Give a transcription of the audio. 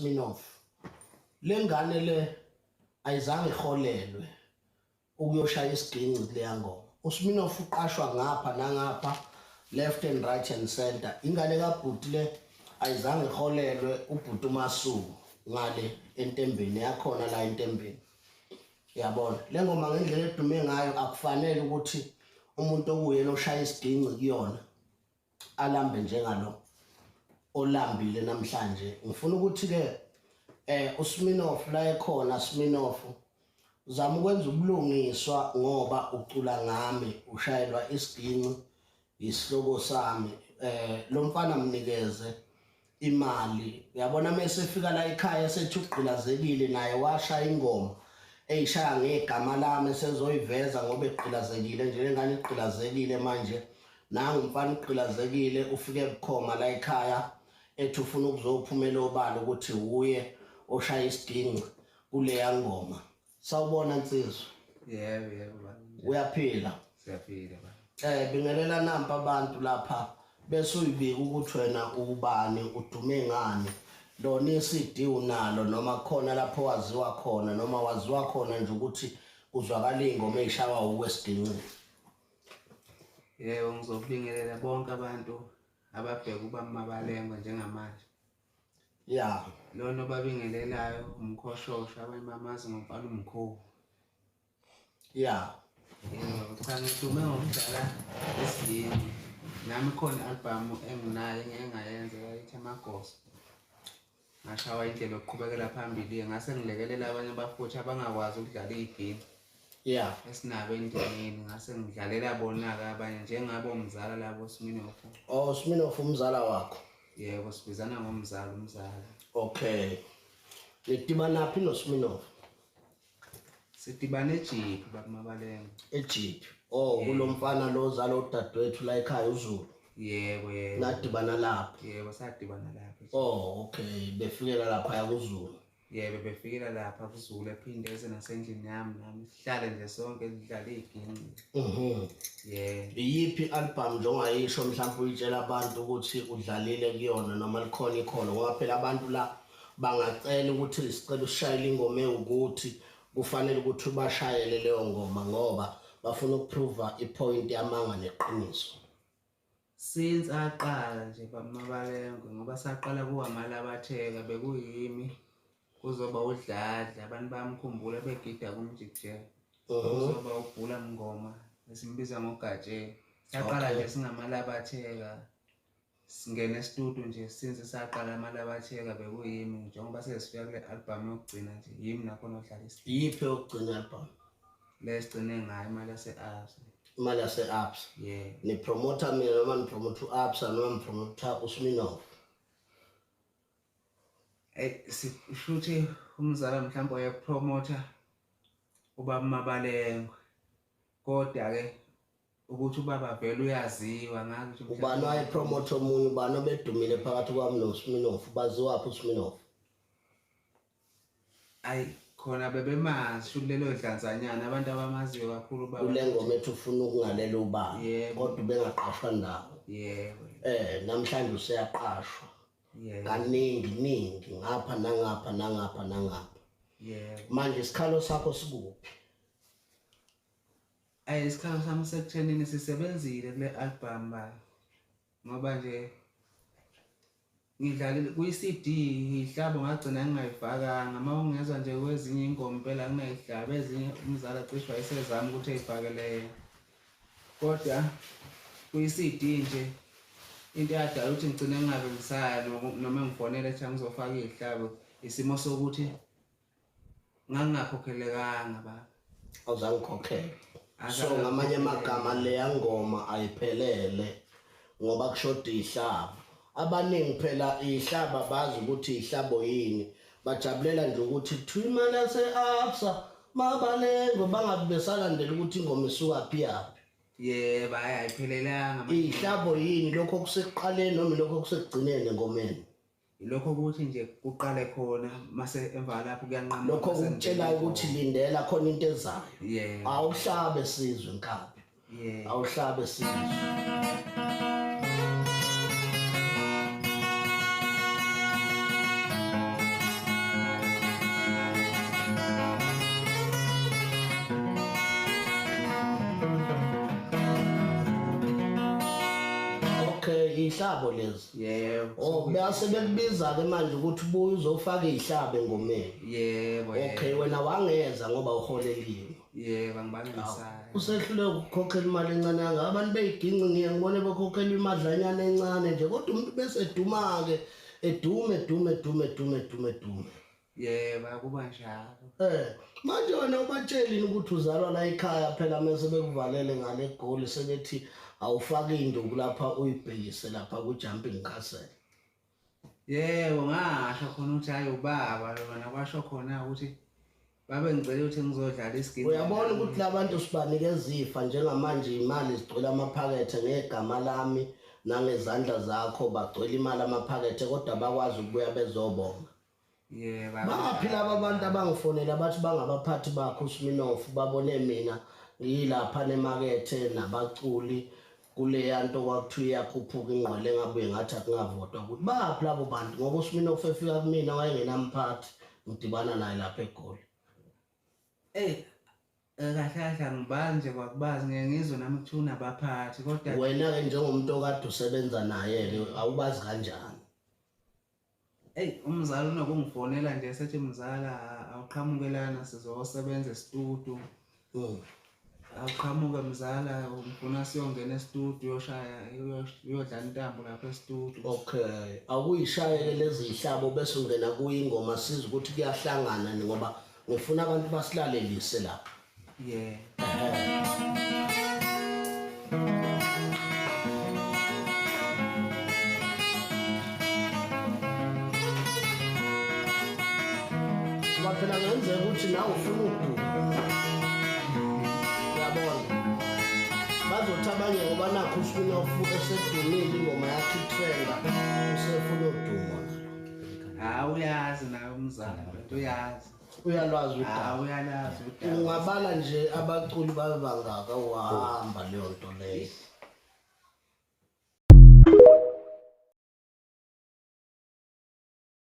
Sminoff. Lengane le ayizange iholelwe ukuyoshaya isiginci kuleya ngoma. USminoff uqashwa ngapha nangapha, left and right and center. Ingane kabhuti le ayizange iholelwe ubhuti uMasuku ngale entembeni yakhona la entembeni. Yabona le ngoma ngendlela edume ngayo, akufanele ukuthi umuntu okuyena oshaya isiginci kuyona alambe njengalo olambile namhlanje. Ngifuna ukuthi ke uSminoff la ekhona, Sminoff, zama ukwenza ubulungiswa ngoba ucula ngami, ushayelwa isiginci isihloko sami. Lo mfana mnikeze imali. Uyabona, mase efika la ekhaya sethi ugqilazekile naye, washaya ingoma eyishaya ngegama lami, sezoyiveza ngoba egqilazekile nje. Lengane igqilazekile manje. Nangu umfana ugqilazekile, ufike bukhoma la ekhaya ethi ufuna ukuzophumela obala ukuthi uye oshaya isiginci kuleya ngoma. Sawubona, nsizwa. Yebo, baba. Uyaphila? Siyaphila, baba. Bingelela nampa abantu lapha bese uyibika ukuthi wena ubani, udume ngani, lona iCD unalo noma khona lapho waziwa khona, noma waziwa khona nje ukuthi kuzwakala ingoma eyishawa ukwesiginci. Yebo, ngizobingelela bonke abantu ababheka uba Mabalengwe njengamanje. Lona obabingelelayo umkhoshosho, abanye bamazi ngomfana umkhulu. Yebo, cha, ngidume ngokudlala isiginci. Nami khona i-album enginayo engike ngayenza, yayithi Amagoso. Ngashawa indlela yokuqhubekela phambili, ngase ngilekelela abanye abafowethu abangakwazi ukudlala iy'ginci esinabo endimeni, ngase ngidlalela bona-ke abanye njengabo umzala labo Sminoff. Oh, Sminoff umzala wakho? Yebo, sibizana ngomzala, umzala. Okay, nidibana phi noSminoff? Sidibane eJiphi, baba Mabalengwe. EJiphi? Oh, kulo mfana lo ozala udadewethu la ekhaya, uZulu? Yebo. Nadibana lapho? Yebo, sadibana lapho. Oh, okay, befikela lapha kuZulu? Yebo, befikela lapha kuZulu, ephinde eze nasendlini yami, nami sihlale nje sonke sidlale iy'ginci. Yebo. Iyiphi i-album nje ongayisho, mhlawumbe uyitshela abantu ukuthi udlalile kuyona, noma likhona ikhono? Ngoba phela abantu la bangacela ukuthi sicela usishayele ingoma ewukuthi, kufanele ukuthi ubashayele leyo ngoma ngoba bafuna ukuprova ipoint yamanga neqiniso. Since aqala nje baba Mabalengwe, ngoba saqala kuwamalabatheka, bekuyimi, kuzoba uDladla, abantu bayamkhumbula begida kumjikijelo, kuzoba ubhula mngoma esimbiza ngoGatsheni. Saqala nje singamalabatheka, singena estudio nje. Since saqala amalabatheka bekuyimi, njengoba sesifika kule album yokugcina nje, yimi nakhona odlala isiginci. Iyiphi yokugcina album? Le sigcine ngayo, imali yase-Absa. Imali yase-Absa? Yeah. Nipromota mina noma nipromota u-Absa noma nipromota uSminoff? Eh, sishuthi umzala mhlawumbe wayepromota ubaba Mabalengwe, kodwa-ke ukuthi ubaba vele uyaziwa ngazi ukuthi. Ubani wayepromota omunye? Ubani obedumile phakathi kwami noSminoff? Baziwaphi uSminoff? Ayi, khona bebemazi, sho kulelo dlanzanyana abantu abamaziyo kakhulu ubaba. Kule ngoma ethi ufuna ukungalela ubaba? Yebo. Kodwa ubengaqashwa ndawo? Yebo. Namhlanje useyaqashwa kaningi ningi, ngapha nangapha nangapha nangapha. Manje isikhalo sakho sikuphi? Ayi, isikhalo sami sekuthenini sisebenzile kule album ba, ngoba nje ngidlalile kwi-CD, ihlabo ngagcina ngingayifakanga. Uma ungezwa nje kwezinye ingoma impela ngingayihlabi, ezinye umzala cishe wayesezama ukuthi eyifakele yena, kodwa kwi-CD nje into eyadala ukuthi ngigcine ngingabe ngisaya noma ngifonele ethi angizofaka iy'hlabo, isimo sokuthi ngangingakhokhelekanga, baba. Awuzange ukhokhele? So ngamanye amagama leya ngoma ayiphelele ngoba kushoda ihlabo. Abaningi phela ihlaba bazi ukuthi ihlabo yini, bajabulela nje ukuthi kuthiwa imali yase-Absa, Mabalengwe, bangabe besalandela ukuthi ingoma isuka phi yaphi. Yebo, hhayi, ayiphelelanga. Ihlabo yini? Lokho kusekuqaleni noma lokho kusekugcineni engomeni? Lokho kuthi nje kuqale khona, mase emva lapho kuyanqamuka. Lokho kukutshelayo ukuthi lindela, khona into ezayo? Yebo. Awuhlabe sizwe, nkabi. Yebo. Awuhlabe sizwe. Sekuyihlabo lezi. Yebo. Oh, bese bekubiza ke manje ukuthi ubuye uzofaka izihlabo engomeni. Yebo. Okay, wena wangeza ngoba uholeliwe. Yebo, angibange ngisaya. Usehlule ukukhokhela imali encane kangaka. Abantu beyiginci ngiye ngibone bekhokhela imadlanyana encane nje, kodwa umuntu bese eduma ke, edume edume edume edume edume edume. Yebo, akuba njalo. Manje wena ubatshelini ukuthi uzalwa la ekhaya phela mase bekuvalele ngale Goli, sebethi awufaki induku lapha uyibhekise lapha ku Jumping Castle. Yebo, ngasho khona ukuthi hayi ubaba lona, kwasho khona ukuthi babe ngicela ukuthi ngizodlala isiginci. Uyabona ukuthi labantu sibanikeza ifa njengamanje, imali zigcwele amaphakethe ngegama lami nangezandla zakho, bagcwele imali amaphakethe kodwa bakwazi ukubuya bezobonga. Yebo. Bangaphi laba abantu abangifonela bathi bangabaphathi bakho uSminoff, babone mina ngilapha nemakethe nabaculi kuleya nto kwakuthiwa iyakhuphuka ingqwele engabuye ngathi akungavotwa ukuthi baphi labo bantu, ngoba uSminoff efika kumina wayengenamphathi, ngidibana naye lapha eGoli. Kahle kahle angibazi nje kwakubazi, ngeke ngizwe nami kuthiwa unabaphathi kodwa wena-ke njengomuntu okade usebenza naye-ke awubazi kanjani? Umzala unokungifonela nje sethi mzala awuqhamuke lana sizosebenza esitudio. Awuqhamuke mzala, ngifuna siyongena esitudio uyoshaya uyodlala intambo lapha esitudio. Okay, awuyishayeke lezi zihlabo bese ungena kuyo ingoma siza ukuthi kuyahlangana ngoba ngifuna abantu basilalelise lapha. Yeah. Phela ngenzeka ukuthi nawe ufuna ukuduma. Uyabona? Bazothi abanye ngoba nakho uSminoff esedumile ingoma yakhe itrenda, usefuna udumo nalo. Hawu uyazi nawe umzala, lento uyazi. Uyalwazi udaba. Hawu uyalazi udaba. Ungabala nje abaculi babe bangaka uhamba leyo nto leyo.